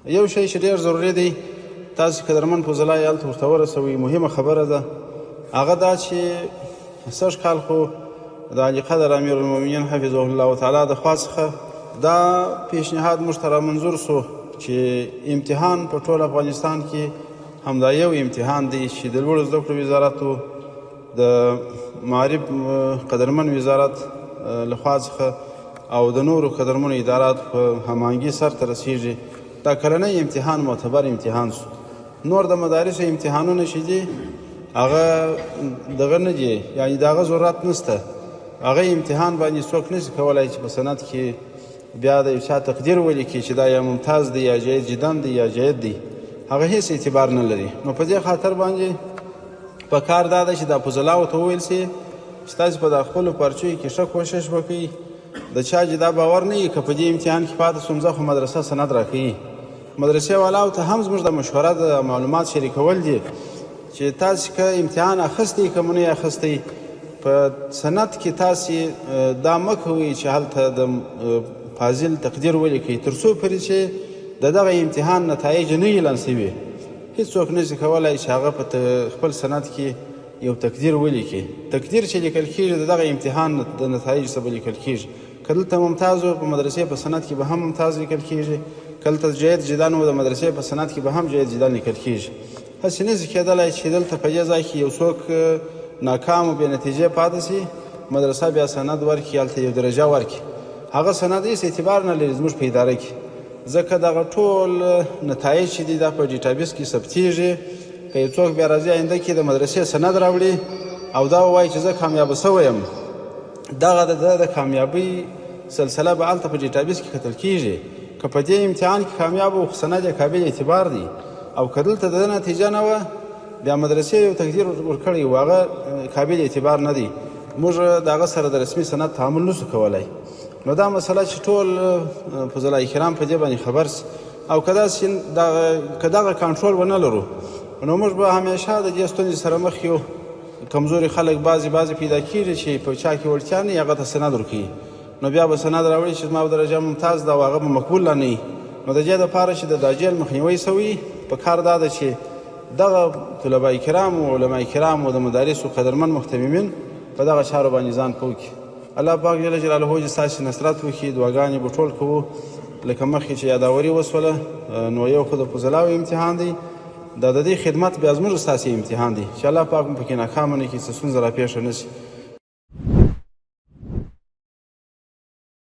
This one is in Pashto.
یو شی چې ډېر ضروري دی، تاسو قدرمن فضلا یې هلته ورته ورسوئ، مهمه خبره ده، هغه دا چې سږ کال خو د عالیقدر امیرالمؤمنین حفظه الله تعالی د خوا څخه دا پیشنهاد موږ ته رامنظور سو چې امتحان په ټول افغانستان کې همدا یو امتحان دی چې د لوړو زده کړو وزارت د معارف قدرمن وزارت له خوا څخه او د نورو قدرمنو اداراتو په هماهنګي سر ته رسیږي. دا کلنی امتحان معتبر امتحان سو. نور د مدارسو امتحانونه چې دي هغه دغه نه دي، یعنی د هغه ضرورت نشته. هغه امتحان باندې څوک نشي کولای چې په سند کې بیا د یو چا تقدیر ولیکي چې دا یا ممتاز دی یا جید جدا دی یا جید دی، هغه هیڅ اعتبار نه لري. نو په دې خاطر باندې په کار دا ده چې دا فضلاو ته وویل سي چې تاسو په دا خپلو پرچو کې ښه کوشش وکړئ. د چا چې دا باور نه وي که په دې امتحان کې پاتې سوم زه خو مدرسه سند راکوي، مدرسې والاو ته هم زموږ د مشوره د معلومات شریکول دي چې تاسو که امتحان اخیستی که مو نه اخیستی، په سند کې تاسو دا مه کوئ چې هلته د فاضل تقدیر ولیکئ تر څو پورې چې د دغه امتحان نتایج نه اعلان سوي. هیڅوک نشي کولای چې هغه په خپل سند کې یو تقدیر ولیکي. تقدیر چې لیکل کیږي د دغه امتحان د نتایج څخه به لیکل کیږي. که دلته ممتاز و په مدرسې په سند کې به هم ممتاز لیکل کیږي، که دلته جید جدا و د مدرسې په سند کې به هم جید جدا لیکل کیږي. هسې نه شي کېدلی چې دلته په دې ځای کې یو څوک ناکام او بې نتیجې پاتې شي، مدرسه بیا سند ورکړي، هلته یو درجه ورکړي، هغه سند هیڅ اعتبار نه لري زموږ په اداره کې، ځکه دغه ټول نتایج چې دي دا په database کې ثبتیږي. که یو څوک بیا راځي آینده کې د مدرسې سند راوړي او دا ووایي چې زه کامیابه شوی یم، دغه د ده د کامیابۍ سلسله به هلته په database کې کتل کیږي. که په دې امتحان کې کامیاب و خو سند یې قابل اعتبار دی، او که دلته د ده نتیجه نه وه بیا مدرسې یو تقدیر ورکړی و هغه قابل اعتبار نه دی، موږ د هغه سره د رسمي سند تعامل نشو کولی. نو دا مسله چې ټول فضلای کرام په دې باندې خبر سي، او که داسې که دغه کنټرول ونه لرو نو موږ به همیشه د دې ستونزې سره مخ یو. کمزوري خلک بعضې بعضې پیدا کېږي چې په چا کې وړتیا نه وي هغه ته سند ورکوي، نو بیا به سند راوړي چې زما درجه ممتاز ده او هغه به مقبول لا نه وي. نو د دې دپاره چې د داجیل مخنیوی سوی، په کار دا ده چې دغه طلبای کرام او علمای کرام او د مدارسو قدرمن مهتممین په دغه چارو باندې ځان پوه کړي. الله پاک جل جلاله دې ستاسې نصرت وکړي. دعاګانې به ټول کوو. لکه مخکې چې یاداوري وسوله، نو یو خو د فضلاو امتحان دی، دا د دې خدمت بیا زموږ ستاسې امتحان دی چې الله پاک مو پکې ناکامه نه کړي، څه ستونزه راپېښه نه شي.